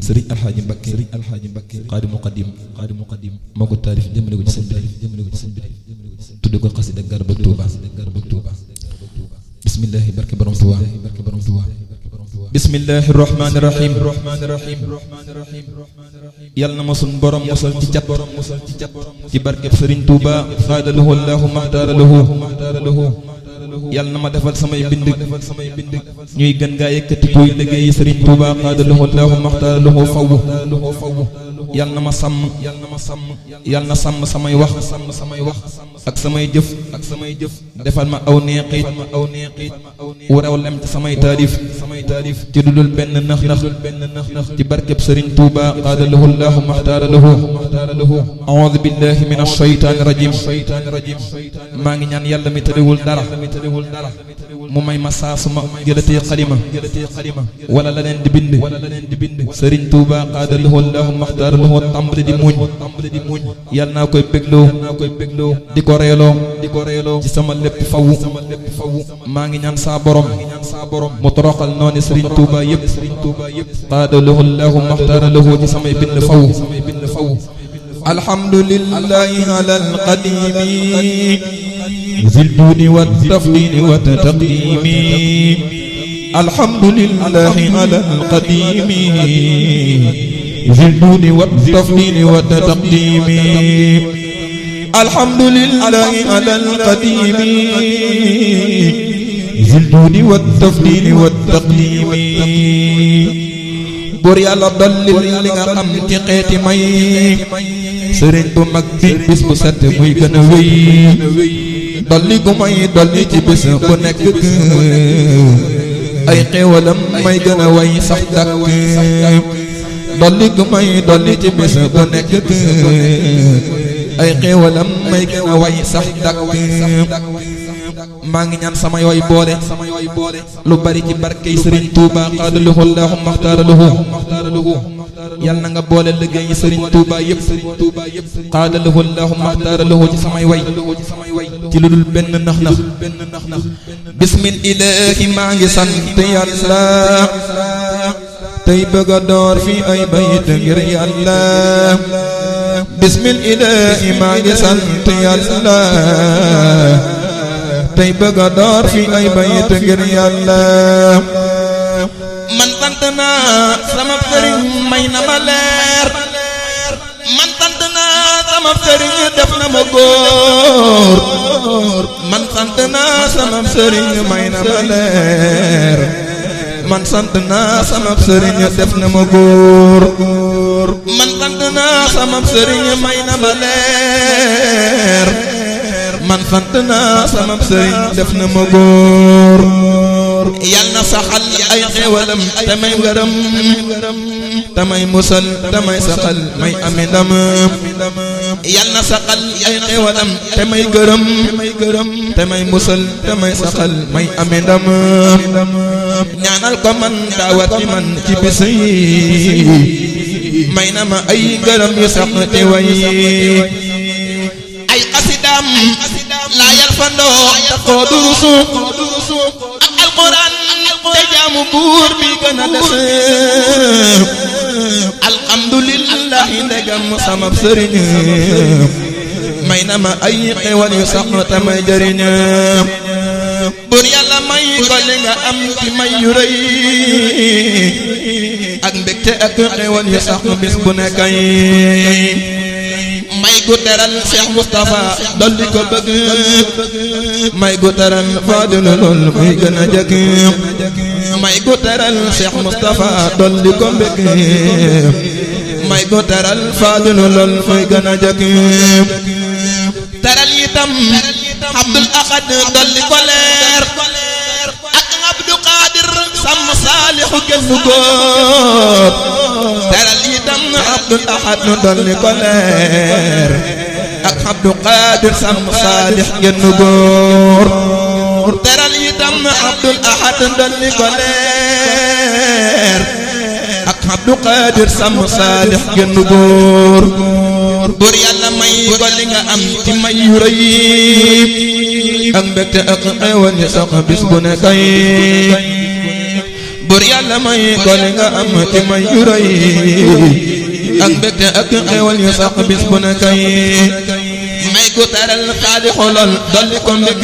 sëriñ alxaaji Mbakke xaadimu qadim moo ko taarif jëmale ko ci sëñ bi tudde ko xasida Garba Tuuba bismillahi barke borom Tuuba bismillahi rahmaani rahim yal na ma sun borom musal ci cat ci barkeb sëriñ Tuuba xaadalahu allahu maxtaaralahu yal na ma defal samay bind ñuy gën gaa yëkkati kuy liggéeyi sëriñ Tuuba xaadalahu allahu maxtaaralahu faw yal na ma sàmm yal na sàmm samay wax ak samay jëf defal ma aw neexiit wu rew lem ci samay taarif ci dudul benn nax ci barkeb sëriñ Tuuba xaadalahu allahu maxtaaralahu a'uudu billahi min ash-shaytaani rajim maa ngi ñaan yàlla mi tëriwul dara mu may ma saa suma jëlatee xalima wala la leen di bind sëriñ Tuuba xaadalahu allahu maxtaaralahu tàmbali di muñ yàlla naa koy bégloo di ko reeloo ci sama lépp faw maa ngi ñaan saa borom mu toroxal noonu sëriñ Tuuba yëpp xaadalahu allahu maxtaaralahu ci samay bind faw alhamdulillahi alal qadimi zil duuni wa tafdili wa taqdimi alhamdulillahi alal qadimi zil duuni wa tafdili wa taqdimi alhamdulillahi alal qadimi zil duuni wa tafdili wa taqdimi buur yàlla dolli li nga xam ci xeeti may sëriñ bu mag bi bis bu set muy gën a wéy dolli gu may dolli ci bis bu nekk ay xéewalam may gën a way sax dakk dolli gu may dolli ci bis bu nekk ay xéewalam may gën a way sax dakk maa ngi ñaan sama yooy boole lu bari ci barkey sëriñ Tuuba xaadalahu allahu maxtaaralahu yal na nga boole liggéey sëriñ Tuuba yëpp xaadalahu allahu maxtaaralahu ci samay way ci lu dul benn nax bismillahi maa ngi sant yàlla tey bëgg a door fi ay bayit ngir yàlla bismillahi maa ngi sant yàlla tey bëgg a door fi ay bayit ngir yàlla man sant naa sama sëriñ may na ma leer man sant naa sama sëriñ def na ma góor man sant naa sama sëriñ may na ma leer man sant naa sama sëriñ def na ma góor man sant naa sama sëriñ may na ma leer man sant naa sama sëriñ def na ma góor yal na saxal ay xéewalam te may ngërëm te may musal te may saxal may ami ndam yal na saxal ay xéewalam te may gërëm te may musal te may saxal may ami ndam ñaanal ko man daawat ci man ci bis yi may na ma ay ngërëm yu sax te way ay xasidaam laa yal fandoo te koo durusu ak alquran te jaamu buur bi gën a des alhamdulillahi ndegam sama sëriñ may na ma ay xewal yu sax te may jëriñ buur yàlla may ko li nga am ci may yu rëy ak mbégte ak xewal yu sax bis bu nekkay may gu teral Cheikh Moustapha dolli ko bëgg may gu teral Fadilu lool muy gën a jëkk may gu teral Cheikh Moustapha dolli ko bëgg may gu teral Fadilu lool muy gën a jëkk teral itam Abdul Ahad dolli ko leer ak Abdou Qadir Sam Saalixu kenn góor teral itam Abdul Ahad nu dolli ko leer ak Abdou Qadir Sam Saalix genn góor teral itam Abdul Ahad dolli ko leer ak Abdou Qadir Sam Saalix genn góor buur yàlla may ko li nga am ci may yu rëy ak mbégte ak xéewal yi sax bis bu ne kay bur yàlla may ko li nga am ci may yu rëy ak mbégte ak xéwal yu sax bis bu ne kay may ko taral xaadi xolal dolli ko mbég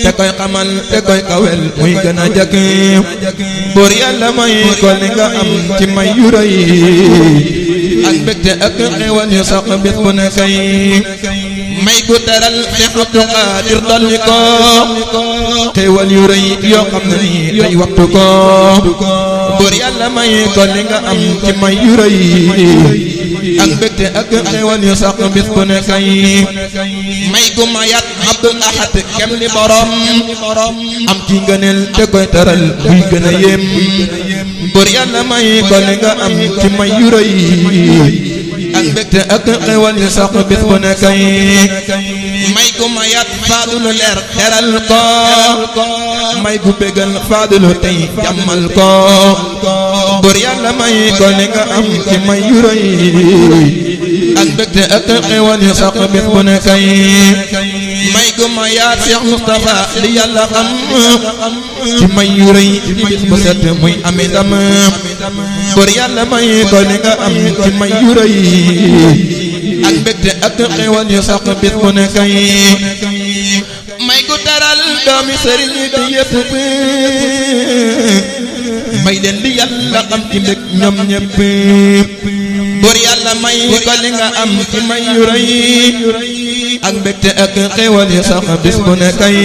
te koy xamal te koy kawel muy gën a jëkk bur yàlla may ko li nga am ci may yu rëy ak mbégte ak xéwal yu sax bis bu ne kay may ko taral te Abdou Qadir dolli ko xéwal yu rëy yoo xam ne nii day waxtu ko bur yàlla may ko li nga am ci may yu rëy ak mbégte ak xéwal yu sax bis bu ne kay may gu mayat Abdul Ahad kem li borom am ci ngëneel te koy taral muy gën a yéem bur yàlla may ko li nga am ci may yu rëy ak mbégte ak xéwal yu sax bis bu ne kay may gu mayat faadulu leer teral ko may gu bégal faadulu tey jàmmal ko bur yàlla may ko li nga am ci may yu rëy ak mbégte ak xéwal yu sax bis bu ne kay may gu mayaat Cheikh Moustapha li yàlla xam ci may yu rëy bis bu set muy ami ndam bur yàlla may ko li nga am ci may yu rëy ak mbégte ak xéwal yu sax bis bu ne kay may gu taral doomi sëriñ bi yëpp may leen li yàlla xam ci mbég ñoom ñëpp bur yàlla may ko li nga am ci may yu rëy ak mbégte ak xéwal yu sax bis bu ne kay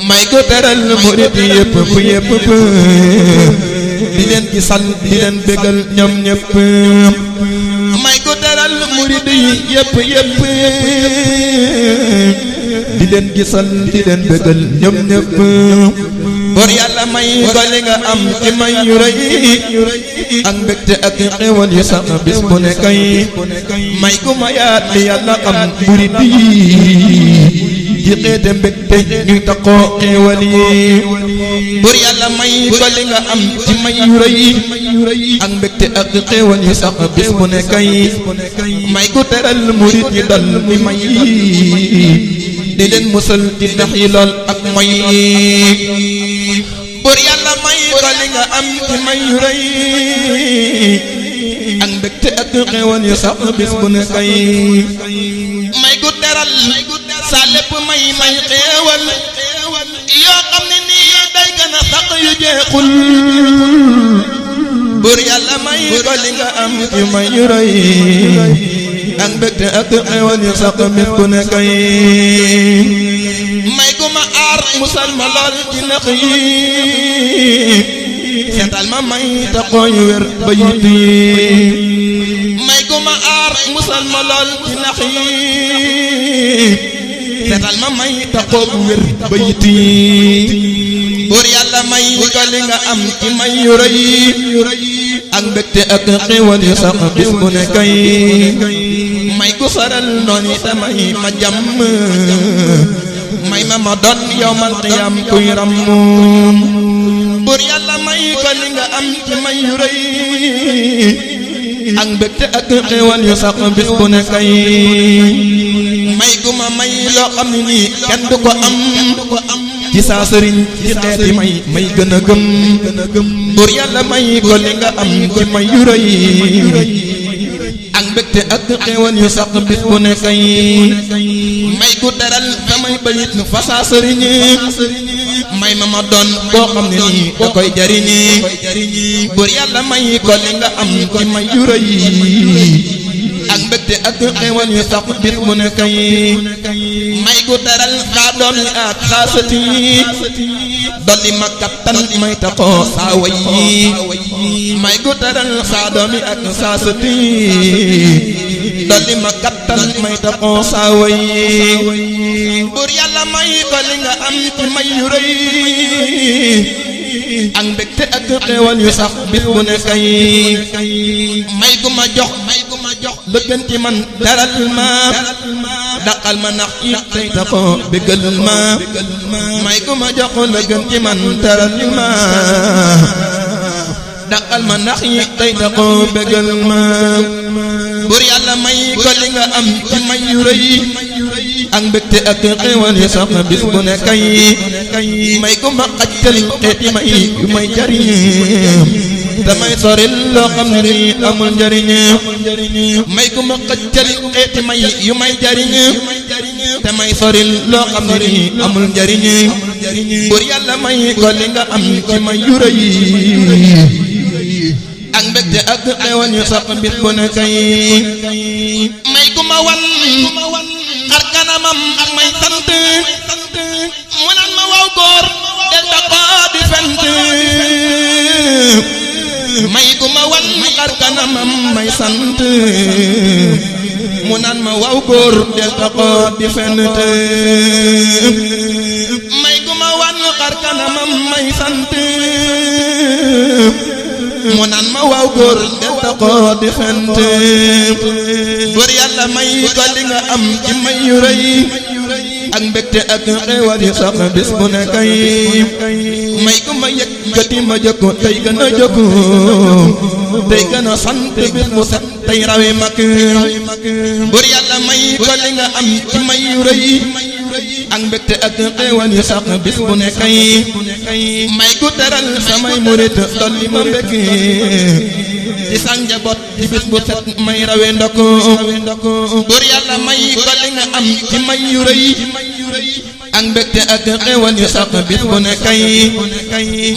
may ko taral murit yëpp yëpp di leen gisal di leen bégal ñoom ñëpp may ko taral murit yi yëpp di leen gisal di leen bégal ñoom ñëpp bur yàlla may ko li nga am ci may yu rëy ak mbégte ak xéwal yu sax bis bu ne kay may ko mayaat li yàlla xam murit yi ci xeete mbégte ñuy taxoo xéwal yi bur yàlla may ko li nga am ci may yu rëy ak mbégte ak xéwal yu sax bis bu ne kay may ko teral murit yi dal mi may di leen musal ci nax yi lool ak moy bur yàlla may ko li nga am ci may yu rëy ak mbégte ak xéwal yu sax bis bu ne kay may ko teral sa lépp may xéewal yoo xam ne nii day gën a sax yu jeexul bur yàlla may ko li nga am ci may yu rëy ak mbégte ak xéewal yu sax bis bu ne kay may ko ma aar musal ma lool ci nax yi seetal ma may taxoo yu wér ba yit yi may ko ma aar musal ma lool ci nax yi seetal ma may taxoo bu wér ba yit yi bur yàlla may ko li nga am ci may yu rëy ak mbégte ak xéwal yu sax bis bu ne kay may ko faral noonu tamay ma jàmm may ma doon yawmal qiyaam kuy rammu bur yàlla may ko li nga am ci may yu rëy ak mbégte ak xéwal yu sax bis bu ne kay may gu ma may loo xam ne nii kenn du ko am ci saa sëriñ ci xeeti may gën a gëm bur yàlla may ko li nga am ci may yu rëy ak mbégte ak xéwal yu sax bis bu ne kay may gu teral samay bayit fa saa sëriñ may ma doon boo xam ne nii da koy jariñi bur yàlla may ko li nga am ci may yu rëy ak mbégte ak xéwal yu sax bis bu ne kay may gu teral saa doom yi ak saa sët yi dolli ma kattan may taxoo saa way yi may gu teral saa doom yi ak saa sët yi dolli ma kattan may taxoo saa way yi bur yàlla may ko li nga am ci may yu rëy ak mbégte ak xéwal yu sax bis bu ne kay may gu ma jox la gën ci man daral ma daqal ma nax yi tey taxoo bégal ma may gu ma jox la gën ci man daral ma daqal ma nax yi tey taxoo bégal ma bur yàlla may ko li nga am ci may yu rëy ak mbégte ak xéewal yi sax bis bu ne kay may ko ma xajtal xeeti may yu may jariñ damay soril loo xam ne ni amul njariñ may ko ma xajtal xeeti may yu may jariñ damay soril loo xam ne ni amul njariñ buur yàlla may ko li nga am ci may yu rëy ak mbégte ak xéewal yu sax bis bu ne kay may ko ma wan xar kanamam ak may sant mu naan ma waaw góor del taxoo di fent may ko ma wan xar kanamam may sant mu naan ma waaw góor del taxoo di fent may ko ma wan xar kanamam may sant mu naan ma waaw góor del taxoo di fent góor yàlla may ko li nga am ci may yu rëy ak mbégte ak xéewal yi sax bis bu ne kay may ko ma yëkkati ma jokko tey gën a jokko tey gën a sant bis bu set tey rawi mag góor yàlla may ko li nga am ci may yu rëy ak mbégte ak xéewal yi sax bis bu ne kay may ko teral samay murit dolli ma mbégg ci sang njaboot ci bis bu set may rawe ndokk góor yàlla may ko li nga am ci may yu rëy ak mbégte ak xéewal yu sax bis bu ne kay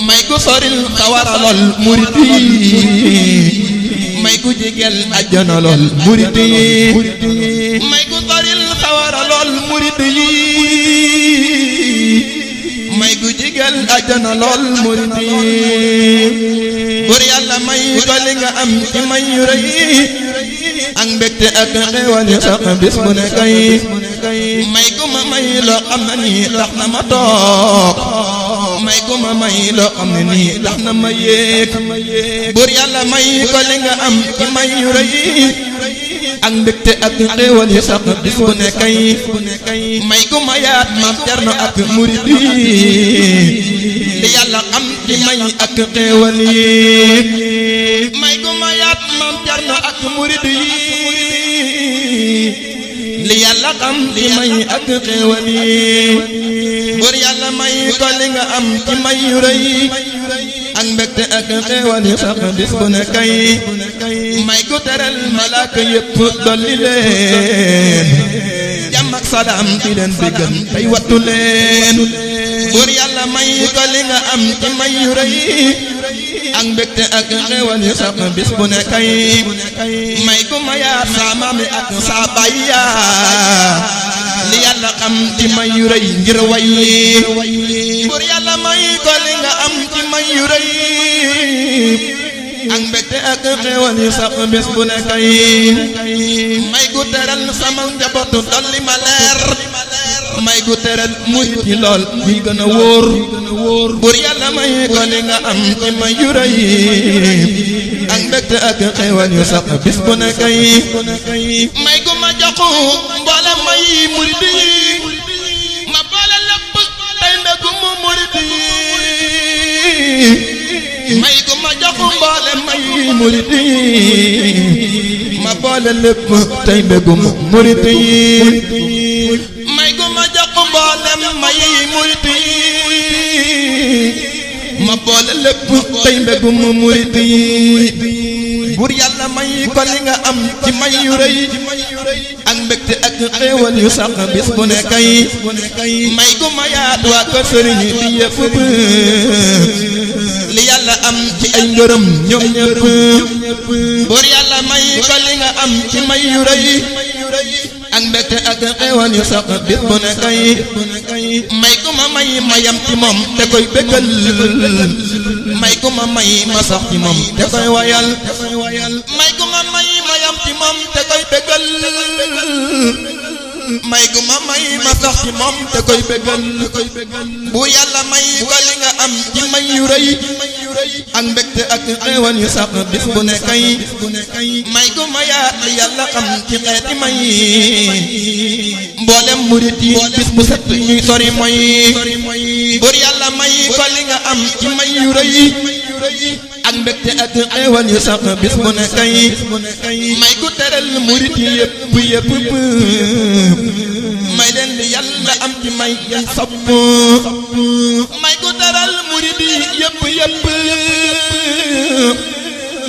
may ko soril sawara lool murit yi may ko jigeel àjjana lool murit yi may ko soril sawara lool murit yi may ko jigeel àjjana lool murit yi góor yàlla may ko li nga am ci may yu rëy ak mbégte ak xéewal yu sax bis bu ne kay may ko ma may loo xam ne nii tax na ma toog may ko ma may loo xam ne nii tax na ma yéeg góor yàlla may ko li nga am ci may yu rëy ak mbégte ak xéewal yu sax bis bu ne kay may ko ma yaat maam Cerno ak murid yi li yàlla am ci may ak xéewal yi may ko ma yaat maam Cerno ak murid yi li yàlla am ci may ak xéewal yi buur yàlla may ko li nga am ci may yu rëy ak mbégte ak xéewal yu sax bis bu ne kay may ko teral malaaka yépp dolli leen jàmm ak salaam di leen béggal tey wattu leen buur yàlla may ko li nga am ci may yu rëy ak mbégte ak xéewal yu sax bis bu ne kay may ko ma yaa saa maami ak saa baay yaa li yàlla am ci may yu rëy ngir way buur yàlla may ko li nga am ci may yu rëy ak mbégte ak xéewal yu sax bis bu ne kay may gu teral sama njabootu dolli ma leer may gu teral murit yi lool muy gën a wóor buur yàlla may ko li nga am ci may yu rëy ak mbégte ak xéewal yu sax bis bu ne kay may gu ma joxu mboolem may murit yi ma boole lépp tey mbégum murit yi may gu ma joxu mboolem may murit yi ma boole lépp tey mbégum murit yi may gu ma joxu mboolem may murit yi ma boole lépp tey mbégum murit yi buur yàlla may ko li nga am ci may yu rëy ak mbégte ak xéewal yu sax bis bu ne kay may gu ma yaat waa kër sëriñ bi yëpp li yàlla am ci ay ngërëm ñoom ñëpp buur yàlla may ko li nga am ci may yu rëy ak mbégte ak xéewal yu sax bis bu ne kay may ku ma may mayam ci moom te koy bégal may ku ma may ma sax ci moom te koy wayal may ku ma may mayam ci moom te koy bégal may gu ma may ma sax ci moom te koy bégal bu yàlla may ko li nga am ci may yu rëy ak mbégte ak xéewal yu sax bis bu ne kay may gu ma yaat li yàlla xam ci xeeti may mboolem murit yi bis bu set ñuy sori mooy buur yàlla may ko li nga am ci may yu rëy ak mbégte ak xéewal yu sax bis bu ne kay may gu teral murit yi yëpp may leen li yàlla am ci may yañ sopp may gu taral murid yi yëpp yëpp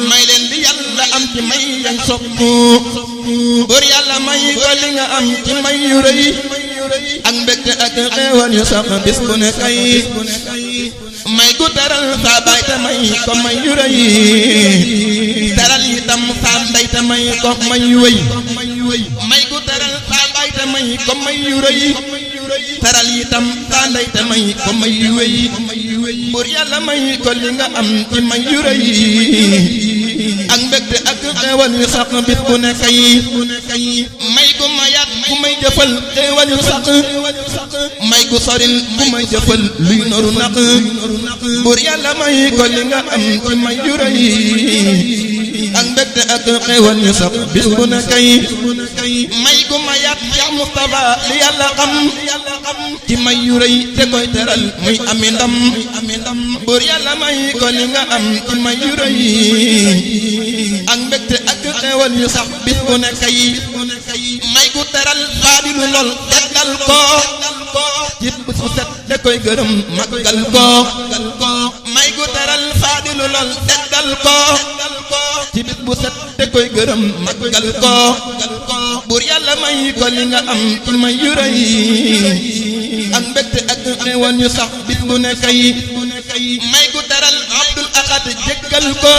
may leen li yàlla am ci may yañ sopp buur yàlla may ko li nga am ci may yu rëy ak mbégte ak xéewal yu sax bis bu ne kay may gu taral saa baay te may ko may yu rëy taral itam saa ndey te may ko may yu wëy may gu taral saa baay te may ko may yu rëy taral itam saa ndey te may ko may yu wëy buur yàlla may ko li nga am ci may yu rëy ak mbégte ak xéewal yu sax bis bu ne kay may gu ma yaat ku may jëfal xéewal yu sax may gu soril ku may jëfal luy noru naq buur yàlla may ko li nga am ci may yu rëy ak mbégte ak xéewal yu sax bis bu ne kay may gu ma yaat Cheikh Moustapha li yàlla xam ci may yu rëy te koy teral muy ami ndam buur yàlla may ko li nga am ci may yu rëy ak mbégte ak xéewal yu sax bis bu ne kay may gu teral faadilu lool teddal ko ci bés bu set da koy gërëm màggal ko may gu teral faadilu lool teddal ko ci bés bu set da koy gërëm màggal ko buur yàlla may ko li nga am ci may yu rëy ak mbégte ak xéewal yu sax bis bu ne kay may gu teral Abdul Ahad jéggal ko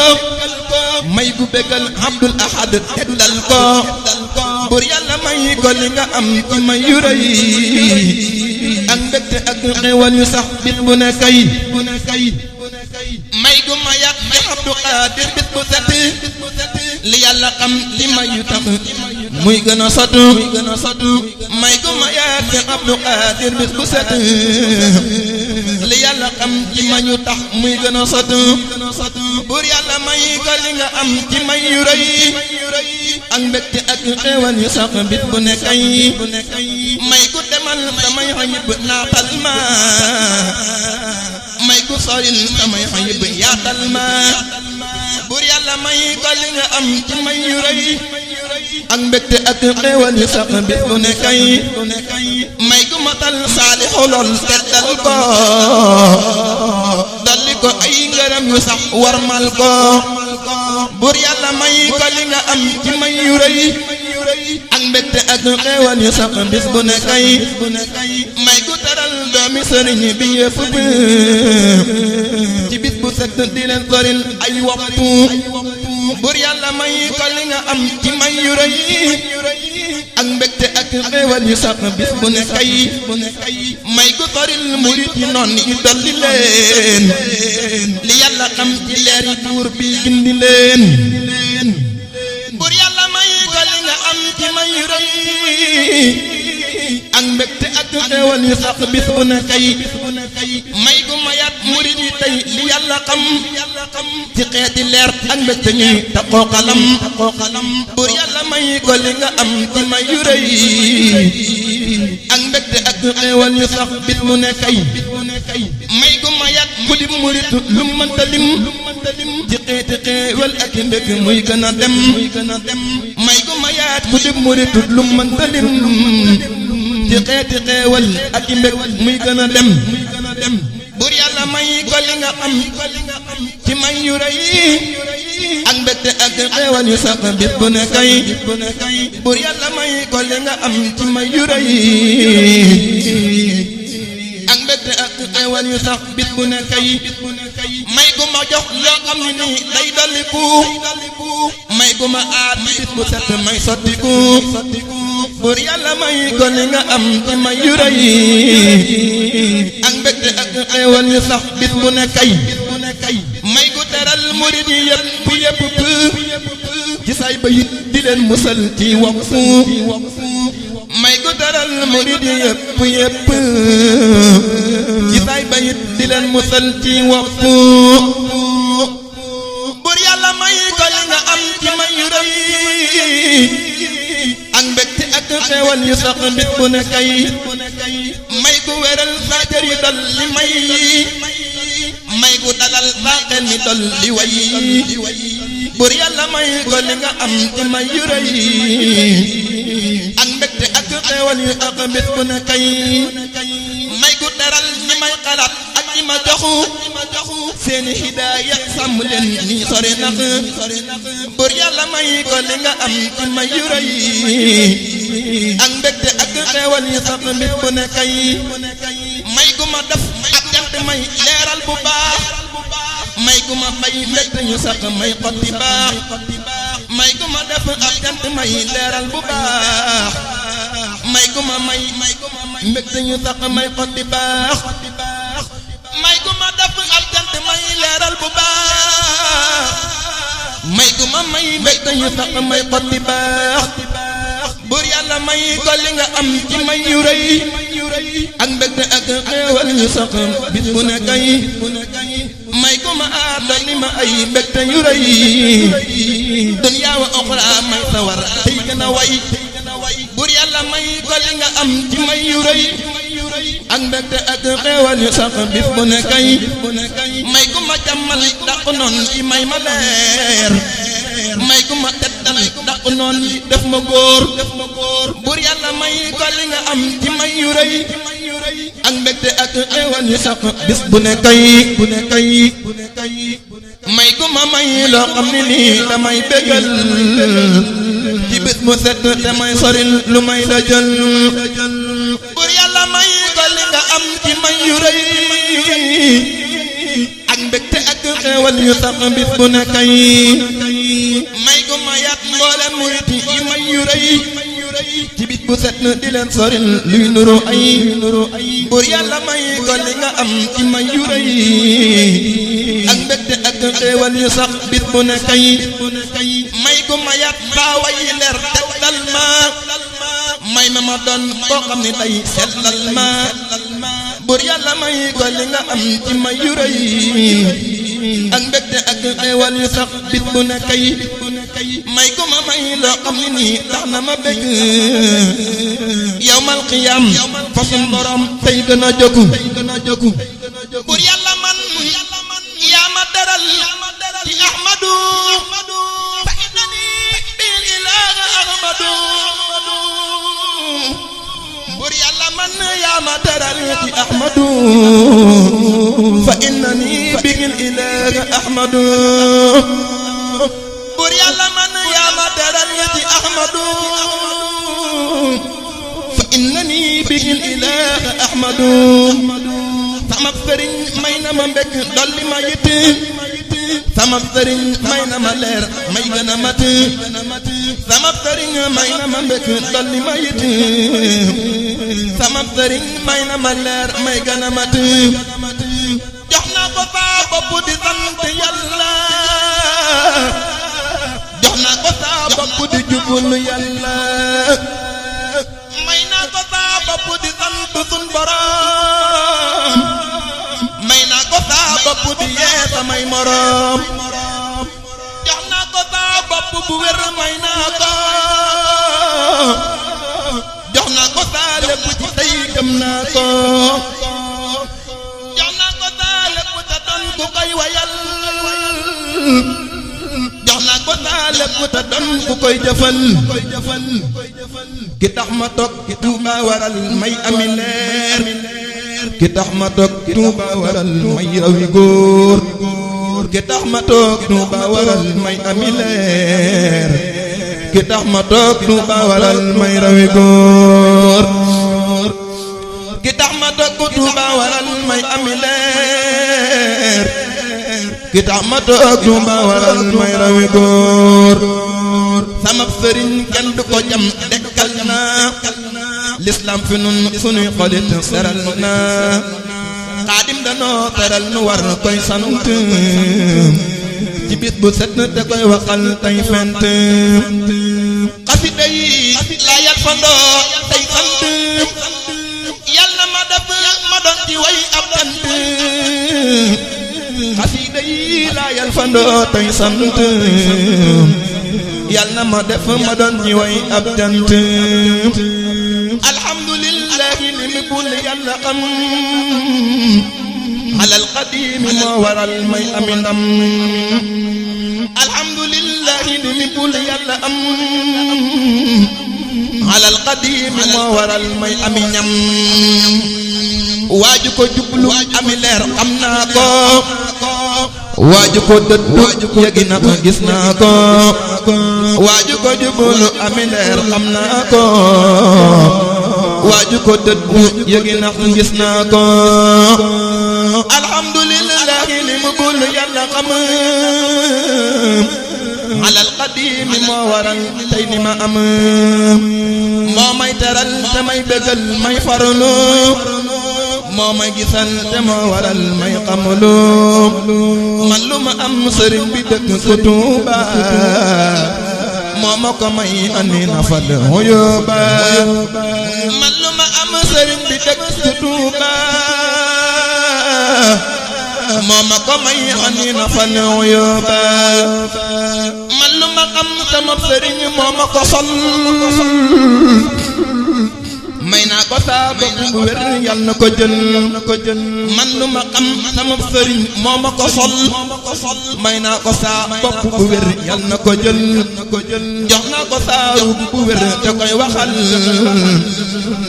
may gu bégal Abdul Ahad teddal ko buur yàlla may ko li nga am ci may yu rëy ak mbégte ak xéewal yu sax bis bu ne kay may gu ma yàq Abdul Qadir bis bu set li yàlla xam li may yu tax muy gën a sotu may gu ma yàq Abdul Qadir bis bu set li yàlla xam li may yu tax muy gën a sotu buur yàlla may ko li nga am ci may yu rëy ak mbégte ak xéewal yu sax bis bu ne kay may gu demal samay xayib naatal ma may gu soril samay xayib yaatal ma buur yàlla may ko li nga am ci may yu rëy ak mbégte ak xéewal yu sax bis bu ne kay may gu matal saalixu lool teddal ko dolli ko ay ngërëm yu sax warmal ko buur yàlla may ko li nga am ci may yu rëy ak mbégte ak xéewal yu sax bis bu ne kay may gu teral doomi sëriñ bi yëpp ci bis bu set di leen soril ay woppu buur yàlla may ko li nga am ci may yu rëy ak mbégte ak xéewal yu sax bis bu ne kay may gu soril murit yi noon yi dolli leen li yàlla xam ci leer yi buur bi gindi leen buur yàlla may ko li nga am ci may yu rëy ak mbégte ak xéewal yu sax bis bu ne kay may gu mayaat murit yi tey li yàlla xam ci xeeti leer ak mbégte ñuy taxoo xalam buur yàlla may ko li nga am ci may yu rëy ak mbégte ak xéewal yu sax bis bu ne kay may gu mayaat ku di murit lu mënta lim ci xeeti xéewal ak mbég muy gën a dem may gu mayaat ku di murit lu mënta lim ci xeeti xéewal ak mbég muy gën a dem buur yàlla may ko li nga am ci may yu rëy ak mbégte ak xéewal yu sax bis bu ne kay buur yàlla may ko li nga am ci may yu rëy ak mbégte ak xéewal yu sax bis bu ne kay may gu ma jox loo xam ne nii day dolliku may gu ma aar bis bu set may sottiku buur yàlla may ko li nga am ci may yu rëy ak mbégte ak xéewal yu sax bis bu ne kay may gu teral murid yi yëpp ci say bayit di leen musal ci wokku may gu teral murid yi yëpp ci say bayit di leen musal ci wokku buur yàlla may ko li nga am ci may yu rëy ak mbégte ak xéewal yu sax bis bu ne kay may gu wéral saa cër yi dal li may gu dalal saa xel mi dol li way buur yàlla may ko li nga am ci may yu rëy ak mbégte ak xewal yu ak bés bu ne kay may gu teral ñi may xalaat ak ñi ma joxu seeni hidaaya sàmm leen ñi sori nag bur yàlla may ko li nga am ci may yu rëy ak mbégte ak xewal yu sax bés bu ne kay may gu ma def ak jant may leeral bu baax may gu ma bay mbégte ñu sax may xotti baax may gu ma def ak jant may leeral bu baax may gu ma may mbégte ñu sax may xotti baax may gu ma def ak jant may leeral bu baax may gu ma may mbégte ñu sax may xotti baax buur yàlla may ko li nga am ci may yu rëy ak mbégte ak xéewal ñu sax bis bu ne kay may ko ma aatali ma ay mbégte yu rëy dunyaa wa oxra may sawar tey gën a way buur yàlla may ko li nga am ci may yu rëy ak mbégte ak xéewal yu sax bis bu ne kay may ko ma jàmmal daq noon yi may ma leer may ko ma teddal daq noon yi def ma góor buur yàlla may ko li nga am ci may yu rëy ak mbégte ak xéewal yu sax bis bu ne kay may ko ma may loo xam ne nii damay bégal ci bis mu set te may soril lu may la jël buur yàlla may ko li nga am ci may yu rëy ak mbégte ak xéewal yu sax bis bu ne kay may ko ma yat mboolem murit yi may yu rëy ci bis bu set di leen soril luy nuru ay buur yàlla may ko li nga am ci may yu rëy ak mbégte ak xéewal yu sax bis bu ne kay may ko ma yat baaway leer teddal ma may ma doon koo xam ne day sellal ma buur yàlla may ko li nga am ci may yu rëy ak mbégte ak xéewal yu sax bis bu ne kay may ko ma may loo xam ne nii tax na ma bëgg yawmal qiyaam fa sun borom tey gën a jógu buur yàlla man yaa ma teral ci Ahmadu fa innani bil ilaahi Ahmadu buur yàlla man yaa ma teral ci Ahmadu fa innani bil ilaahi Ahmadu buur yàlla man yaa ma teral ci Ahmadu fa innani bil ilaahi Ahmadu sama sëriñ may na ma mbégte dolli ma yitt sama sëriñ may na ma leer may gën a mat sama sëriñ may na ma mbégte dolli ma yitt sama sëriñ may na ma leer may gën a mat jox naa ko saa bopp di sant yàlla jox naa ko saa bopp di jublu yàlla may naa ko saa bopp di sant sun borom may naa ko saa bopp di yee samay morom jox naa ko saa bopp bu wér may naa ko jox naa ko saa lépp ci tey gëm naa ko jox naa ko saa lépp te doon ku koy wayal jox naa ko saa lépp te doon ku koy jëfal ki tax ma toog Tuuba waral may ami leer ki tax ma toog Tuuba waral may rawi góor ki tax ma toog Tuuba waral may ami leer ki tax ma toog Tuuba waral may rawi góor ki tax ma toog Tuuba waral may ami leer ki tax ma toog Tuuba waral may rawi góor sama sëriñ kenn du ko jam dekkal na l'islam fi nun sunuy xolit seral na xaadim danoo teral nu war koy sant ci bis bu set te koy waxal tey fent xasida yi la yal fandoo tey sant yàlla ma def ma doon ci way ab sant xasida yi la yal fandoo tey sant yàlla ma def ma doon ci way ab jant alhamdulillahi li mi bul yàlla xam alal qadiim moo waral may ami ndam alhamdulillahi li mi bul yàlla am alal qadim moo waral may ami ñam waaju ko jublu ami leer xam naa ko waaju ko dëddu yegi na ko gis naa ko waaju ko jublu ami leer xam naa ko waaju ko dëddu yegi na ko gis naa ko alhamdulillahi li mu bul yàlla xam alal qadim moo waral tey ni ma am moo may teral te may bégal may farlu moo may gisal te moo waral may xamlu man lu ma am sëriñ bi dëkk ko Tuuba moo ma ko may ani na fal huyuba man lu ma am sëriñ bi dëkk ko Tuuba moo ma ko may ani na fal huyuba man lu ma am sama sëriñ moo ma ko sol may naa ko saa bopp bu wér yal na ko jël man lu ma xam sama sëriñ moo ma ko sol may naa ko saa bopp bu wér yal na ko jël jox naa ko saa ruub bu wér te koy waxal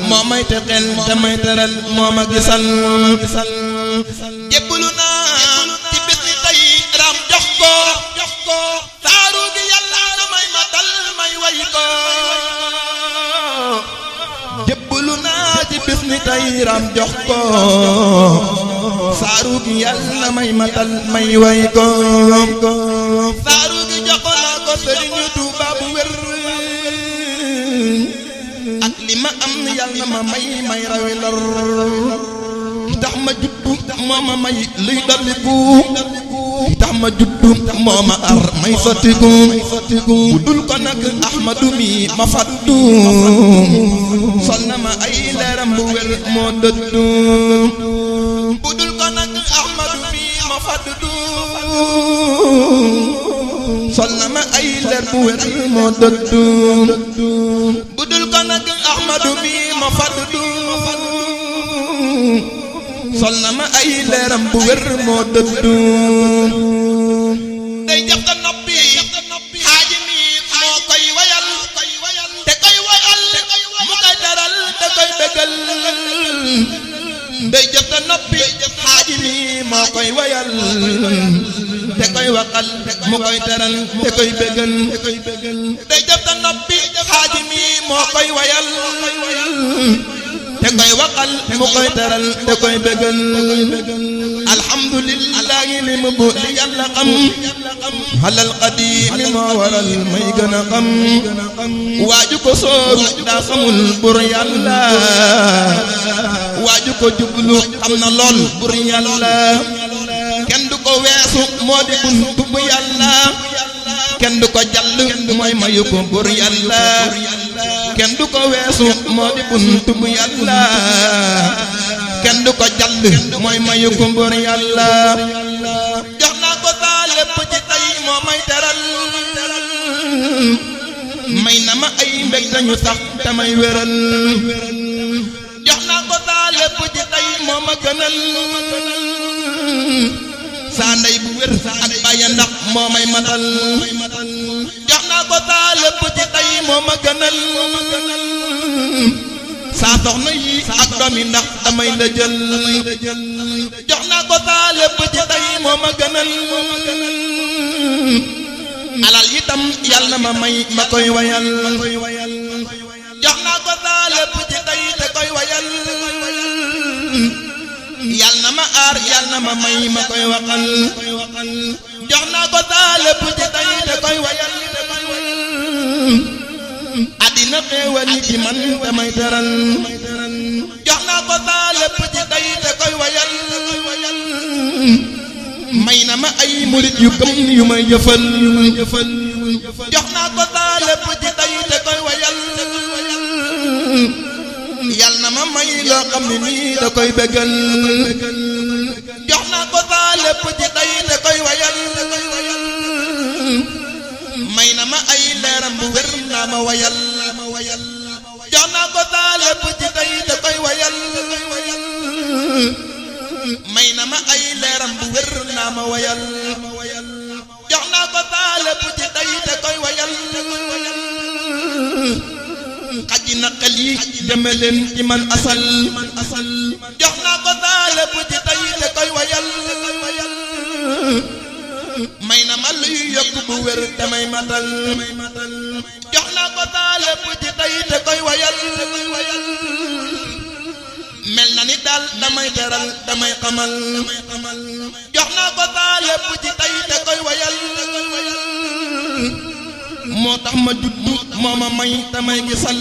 moo may te xel te may teral moo ma gisal jébbalu naa ci bis ni tey raam jox ko saa ruub gi yàlla na may matal may way ko jébbalu naa ci bis ni tey ram jox ko saaru gi yàlla may matal may way ko saaru gi jox naa ko Sëriñu Tuuba bu wér ak li ma am yàlla ma may rawi lor tax ma juddu moo ma may luy dolliku tax ma juddu moo ma ar may sottiku bu dul ko nag Ahmadu mi ma fàttu sol na ma ay leeram bu wér moo dëddu bu dul ko nag Ahmadu mi ma fàttu sol na ma ay leer bu wér moo dëddu bu dul ko nag Ahmadu mi ma fàttu sol na ma ay leeram bu wér moo dëddu day jaf ta noppi xaaji mi moo koy wayal te koy wayal mu koy daral te koy bégal day jaf ta noppi xaaji mi moo koy wayal te koy waxal mu koy daral te koy bégal day jaf ta noppi xaaji mi moo koy wayal te koy waxal mu koy teral te koy bégal alhamdulillahi li mu bu li yàlla xam alal qadim moo waral may gën a xam waaju ko sooru daa xamul bur yàlla waaju ko jublu xam na lool bur yàlla kenn du ko weesu moo di buntu bu yàlla kenn du ko jàll mooy mayu ko bur yàlla kenn du ko weesu moo di buntu bu yàlla kenn du ko jàll mooy mayu ko bur yàlla jox naa ko saa lépp ci tey moo may teral may na ma ay mbég dañu sax te may wéral jox naa ko saa lépp ci tey moo ma gënal saa ndey bu wér ak bàyyi ndax moo may matal jox naa ko saa lépp ci tey moo ma gënal saa soxna yi ak doom yi ndax damay la jël jox naa ko saa lépp ci tey moo ma gënal alal itam yàlla ma may ma koy wayal jox naa ko saa lépp ci tey te koy wayal yàlla na ma aar yàlla na ma may ma koy waxal jox naa ko saa lépp ci tey te koy wayal àddina xéewal yi ci man damay teral jox naa ko saa lépp ci tey te koy wayal may na ma ay murit yu gëm yu may jëfal jox naa ko saa lépp ci tey te koy wayal yal na ma may loo xam ne nii da koy bégal jox naa ko saa lépp ci tey te koy wayal may na ma ay leeram bu wér naa ma wayal jox naa ko saa lépp ci tey te koy wayal may na ma ay leeram bu wér naa ma wayal jox naa ko saa lépp ci tey te koy wayal aji naqal yi jëme leen ci man asal jox naa ko taale bu ci tey te koy wayal may na ma luy yokk bu wér damay matal jox naa ko taale bu ci tey te koy wayal mel na ni daal damay teral damay xamal jox naa ko taale bu ci tey te koy wayal moo tax ma juddu moo ma may damay gisal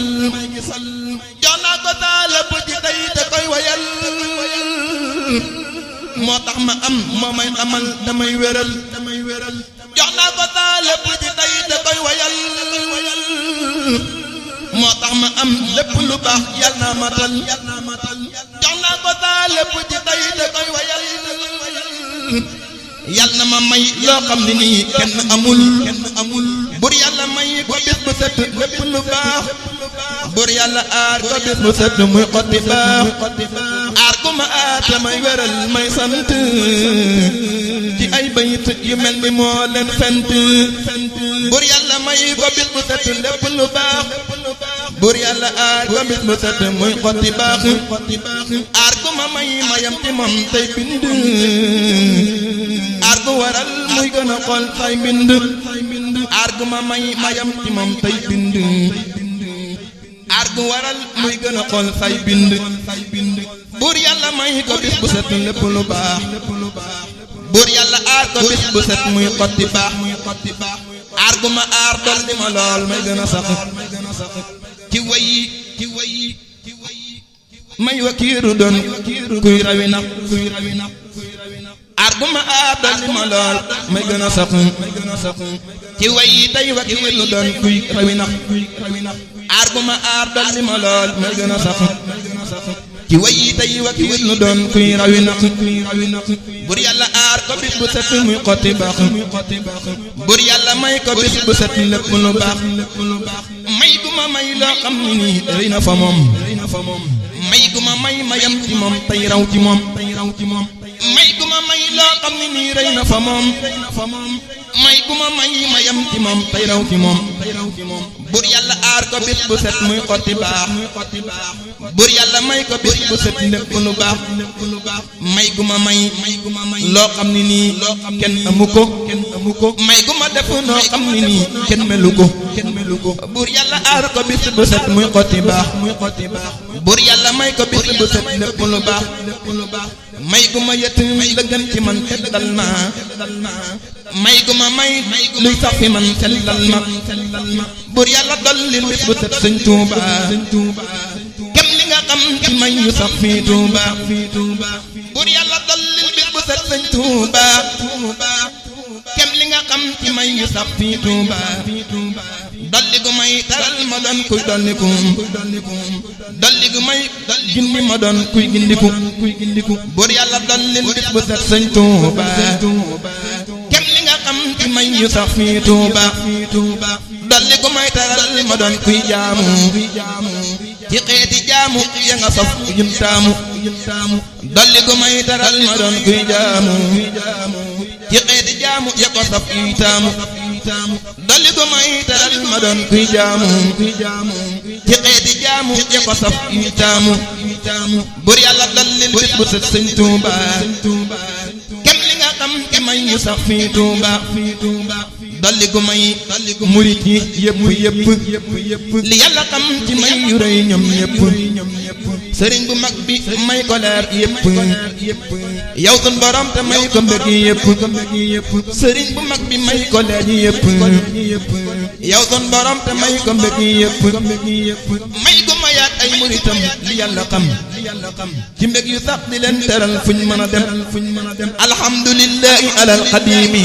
jox naa ko taale bu ci tey te koy wayal moo tax ma am moo may amal damay wéral jox naa ko taale bu ci tey te koy wayal moo tax ma am lépp lu baax yal naa matal jox naa ko taale bu ci tey te koy wayal yal na ma may loo xam ne nii kenn amul bur yàlla may ko bis bu set lépp lu baax bur yàlla aar ko bis bu set muy xotti baax aar ku ma aar te may wéral may sant ci ay bayit yu mel ni moo leen fent bur yàlla may ko bis bu set lépp lu baax bur yàlla aar ko bis bu set muy xotti baax aar ku ma may mayam ci moom tey bind aar gu waral muy gën a xool say mbind aar gu ma may mayam ci moom tey bind aar gu waral muy gën a xool say bind buur yàlla may ko bis bu set lépp lu baax buur yàlla aar ko bis bu set muy xotti baax aar gu ma aar dolli ma lool may gën a sax ci wayi may wakiiru doon kuy rawi na aar gu ma aar dolli ma lool may gën a sax ci wayi tey wakiiru doon kuy rawi na aar gu ma aar dolli ma lool may gën a sax ci wayi tey wakiiru doon kuy rawi na bur yàlla aar ko bis bu set muy xotti baax bur yàlla may ko bis bu set lépp lu baax may gu ma may loo xam ni nii rëy na fa moom may gu ma may mayam ci moom tey raw ci moom may gu ma may loo xam ni nii rëy na fa moom may gu ma may mayam ci moom tey raw ci moom bur yàlla aar ko bis bu set muy xotti baax bur yàlla may ko bis bu set lépp lu baax may gu ma may loo xam ni nii kenn amu ko may gu ma def noo xam ni nii kenn melu ko bur yàlla aar ko bis bu set muy xotti baax bur yàlla may ko bis bu set lépp lu baax may gu ma yett la gën ci man teddal ma may gu ma may luy sax fi man sellal ma bur yàlla dollil bis bu set sëñ Tuuba kem li nga xam ci may yu sax fii Tuuba bur yàlla dollil bis bu set sëñ Tuuba kem li nga xam ci may yu sax fii Tuuba dolli gu may taral ma doon kuy dolliku dolli gu may gindi ma doon kuy gindiku bur yàlla dollil bis bu set sëñ Tuuba kem li nga xam ci may yu sax fii Tuuba dolli gu may taral ma doon kuy jaamu ci xeeti jaamu ya nga sof yum taamu dolli gu may taral ma doon kuy jaamu ci xeeti jaamu ya ko sof yuy taamu dolli gu may taral ma doon kuy jaamu ci xeeti jaamu ya ko sof yuy taamu bur yàlla dollil bis bu set sëñ Tuuba kem li nga xam ci may yu sax fii Tuuba dolli gu may murit yi yëpp li yàlla xam ci may yu rëy ñoom ñëpp sëriñ bu mag bi may ko leer yëpp yow sun borom te may ko mbëgg yëpp sëriñ bu mag bi may ko leer yëpp yow sun borom te may ko mbëgg yëpp may gu ma yaat ay muritam li yàlla xam ci mbëgg yu sax di leen teral fuñ mën a dem alhamdulillahi alal qadimi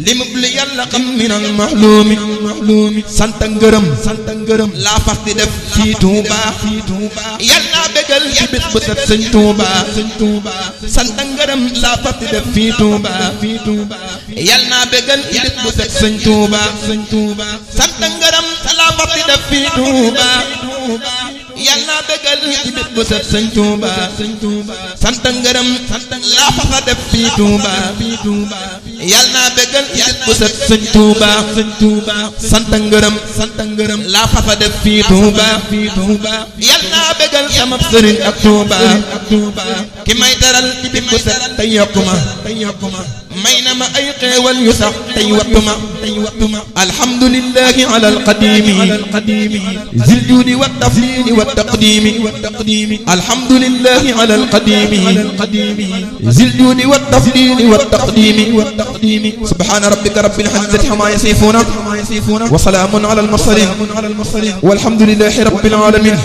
limub li yàlla xam min al mahlumi sant ngërëm laa fas di def fii Tuuba yàlla bégal ci bis bu set sëñ Tuuba sant ngërëm laa fas di def fii Tuuba yàlla bégal ci bis bu set sëñ Tuuba sant ngërëm laa fas di def fii Tuuba yàlla bégal ci bés bu set sëñ Tuuba sant ngërëm laa fa fa def fii Tuuba yàlla bégal ci bés bu set sëñ Tuuba sant ngërëm laa fa fa def fii Tuuba yàlla bégal sama sëriñ ak Tuuba ki may taral ci bés bu set tey yokku ma may na ma ay xeewal yu sax tey wattu ma alhamdulillahi ala alqadimi zil juudi wa taflili wa taqdimi alhamdulillahi ala alqadimi zil juudi wa taflili wa taqdimi subhana rabbika rabbil izzati amma yasifuna wa salamun ala almursalin walhamdulillahi rabbil alamin